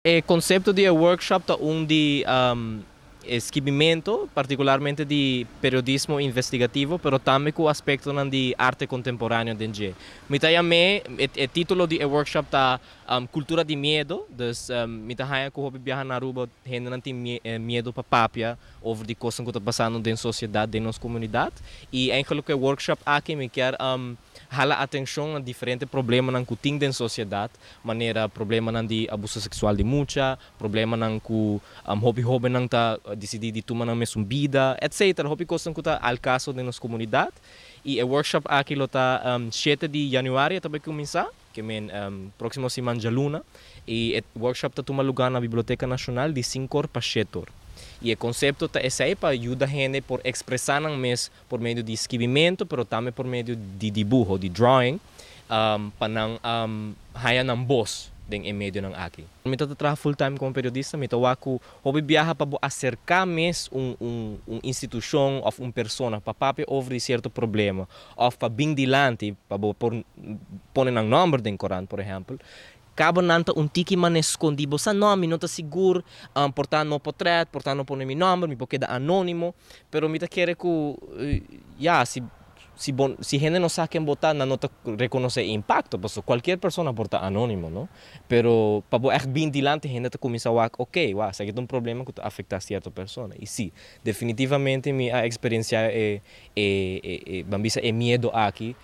E concepto di workshop ta un di skirbimento, particularmente di periodismo investigativo, pero tambe cu aspecto di arte contemporaneo den dje. Mi ta yam'e, e titulo di workshop ta Cultura di Miedo, dus mi ta haya cu hopi biaha na Aruba hende nan tin miedo pa papia over di cos cu ta pasando den sociedad, den nos comunidad. Y eigenlijk e workshop aki mi kier hala atencion na diferente problema cu tin den sociedad, manera problema di abuso sexual di mucha, problema cu hopi hoben ta dicidi di tuma nan mesun bida, etc. Hopi cos cu ta al caso den nos comunidad. Y e workshop aki lo ta 7 di januari tambe cuminsa, kiermen proximo siman dialuna, y e workshop ta tuma luga na Biblioteca Nacional di 5 or pa 7 or. Y e concepto ta esey pa yuda hende por expresa nan mes por medio di skirbimento, pero tambe por medio di dibuho, di drawing, pa nan haya nan voz den e medio nan aki. Mi ta traha full time como periodista, mi ta wak cu hopi biaha pa bo acerca mes un institucion of un persona pa papia over cierto problema, of pa bin dilanti, pa bo por pone nan nomber den corant, por ehempel. Caba nan ta un tiki man escondi, bo sa no, mi no ta sigur, por ta no portret, por ta no pone mi nomber, mi por keda anonimo, pero mi ta kere cu, ja, si hende no sa ken bo ta, nan no ta reconoce impacto, paso cualkier persona por ta anonimo, no? Pero pa bo echt bin dilanti, hende ta cuminsa wak, ok, wak, esaki ta un problema cu ta afecta cierto persona. Y si, definitivamente mi a experiencia e, ban bisa, e miedo aki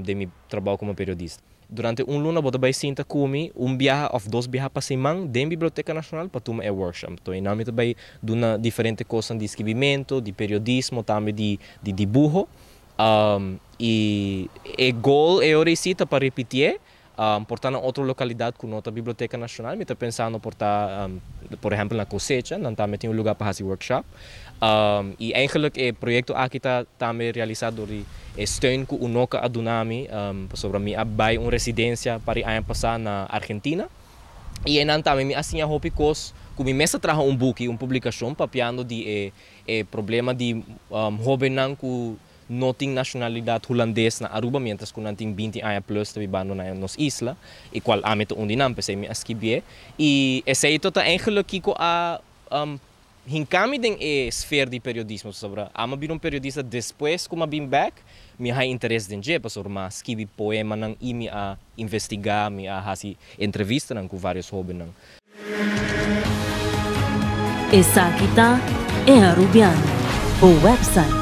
di mi trabou como periodista. Durante un luna bo ta bay sinta cu mi un biaha of dos biaha pa siman den Biblioteca Nacional pa tuma e workshop. Anto, y mi tambe duna diferente cos di skirbimento, di periodismo, tambe di dibuho. Y e goal e ora ta pa ripiti, por ta na otro localidad cu no ta Biblioteca Nacional. Mi ta pensando por ta, por ehempel, na Cosecha, nan tambe tin un luga pa haci workshop. Y eigenlijk e proyecto aki ta tambe realisa door di steun cu Unoca a duna mi, sobre mi a bay un residencia pa aña pasa na Argentina. Y einan tambe mi a siña hopi cos, cu mi mes a traha un boek, un publicacion papiando di e problema di hobennan cu no tin nacionalidad hulandes na Aruba, mientras cu nan tin 20 aña plus ta bibando na nos isla, y cual ami ta un di nan, pesey mi a skirbi. Y esey ta eigenlijk kico a hinca mi den e sfera di periodismo, sobre ami a bira un periodista despues cu m'a bin back, mi a interes den dje, pasobra m'a skirbi poema nan y mi a investiga, mi a hasi entrevista nan cu varios hobennan. Esaki ta E Arubiano, e website.